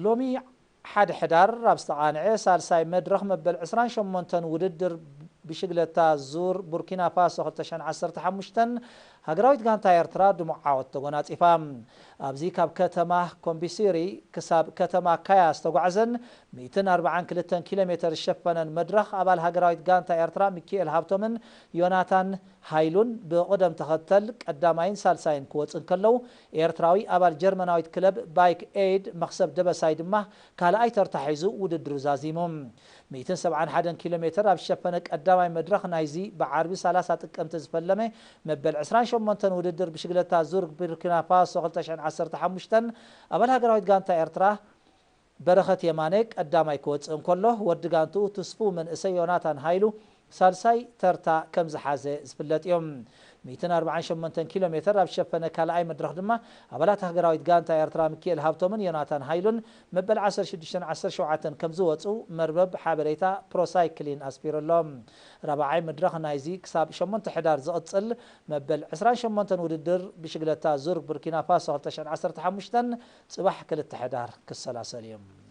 ሎሚ ሓደ ሕዳር ኣብ ዝተቓንዐ ሳልሳይ መድረኽ መበል ዕስራን ሸሞንተን ውድድር ብሽግለታ ዙር ቡርኪና ፋሶ ክልተ ሽሕን ዓሰርተ ሓሙሽተን ሃገራዊት ጋንታ ኤርትራ ድሙቕ ዓወት ተጎናጺፋ። ኣብዚ ካብ ከተማ ኮምቢሲሪ ክሳብ ከተማ ካያ ዝተጓዕዘን ሚእትን ኣርባዓን ክልተን ኪሎ ሜተር ዝሸፈነን መድረኽ ኣባል ሃገራዊት ጋንታ ኤርትራ ሚኪኤል ሃብቶምን ዮናታን ሃይሉን ብቕደም ተኸተል ቀዳማይን ሳልሳይን ክወጽእ እንከለዉ፣ ኤርትራዊ ኣባል ጀርመናዊት ክለብ ባይክ ኤይድ መኽሰብ ደበሳይ ድማ ካልኣይ ተርታ ሒዙ ውድድሩ ዛዚሙ። ሚእትን ሰብዓን ሓደን ኪሎ ሜተር ኣብ ዝሸፈነ ቀዳማይ መድረኽ ናይዚ ብዓርቢ ሰላሳ ጥቅምቲ ዝፈለመ መበል ዕስራን ሸሞንተን ውድድር ብሽግለታ ዙር ቡርኪና ፋሶ ክልተ ሽሕን ዓሰርተ ሓሙሽተን ኣባል ሃገራዊት ጋንታ ኤርትራ በረኸት የማነ ቀዳማይ ክወጽእ እንከሎ፣ ወዲ ጋንትኡ ትስፉው መንእሰይ ዮናታን ሃይሉ ሳልሳይ ተርታ ከም ዝሓዘ ዝፍለጥ እዮም። ሚእትን ኣርባዓን ሸሞንተን ኪሎ ሜተር ኣብ ዝሸፈነ ካልኣይ መድረኽ ድማ ኣባላት ሃገራዊት ጋንታ ኤርትራ ሚኪኤል ሃብቶምን ዮናታን ሃይሉን መበል ዓሰርተ ሽዱሽተን ዓሰርተ ሸውዓተን ከም ዝወጹ መርበብ ሓበሬታ ፕሮሳይክሊን ኣስፊሩ ኣሎ። ራብዓይ መድረኽ ናይዚ ክሳብ ሸሞንተ ሕዳር ዝቕጽል መበል ዕስራን ሸሞንተን ውድድር ብሽግለታ ዙር ቡርኪና ፋሶ ክልተ ሽሕን ዓሰርተ ሓሙሽተን ጽባሕ ክልተ ሕዳር ክሰላሰል እዩ።